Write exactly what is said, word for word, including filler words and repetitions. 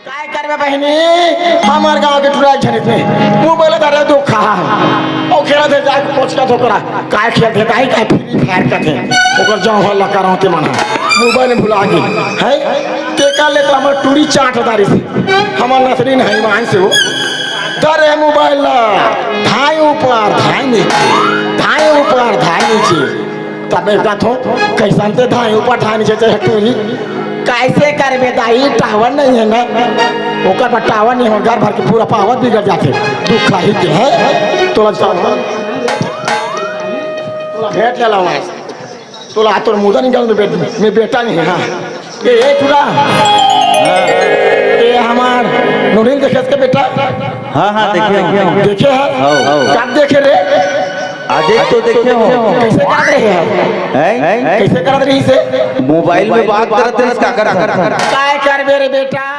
काय करबे बहिनी, हमर गांव के टुरा एक झन हे, मोबाइल धरे दुख खा हे। अउ खेलत हे जाके कोचका धोकरा, काय खेलत हे, काय, काय फ्री फायर करत हे। ओकर जौं हल्ला करावत हे मन ह, मोबाइल में भुला गे हे। तेकर ले तो हमर टूरी चाट डारिस हे, हमर नसरी नहीं मान से हो। धरे मोबाइल ला, धाय ऊपर, धाय नीचे, धाय ऊपर, धाय नीचे। तब मैं कहत हूँ, "कैसन ते धाय ऊपर धाय नीचे चढ़े टूरी?" कैसे करबे दाई, टावर नहीं है ना, ओकर पर टावर नहीं हो, घर भर के पूरा पावर बिगड़ जाथे। दुख खाही के है, तोला चल, तोला भेंट ले लाऊं आज। तोला तोर मुदा निकाल दे बेट-, मैं बेटा नहीं है, हाँ। ए, ए, टूरा। ए, हमार नोरिन देखे इसके बेटा? हाँ, हाँ, देखे हूँ। देखे है? हाँ, हाँ। कब देखे रे? आज एक तो देखे हूँ। कैसे करत रहे है? हैं? कैसे करत रही से? मोबाइल में बात करत रहिस, का करत रहिस? काय करबे रे बेटा?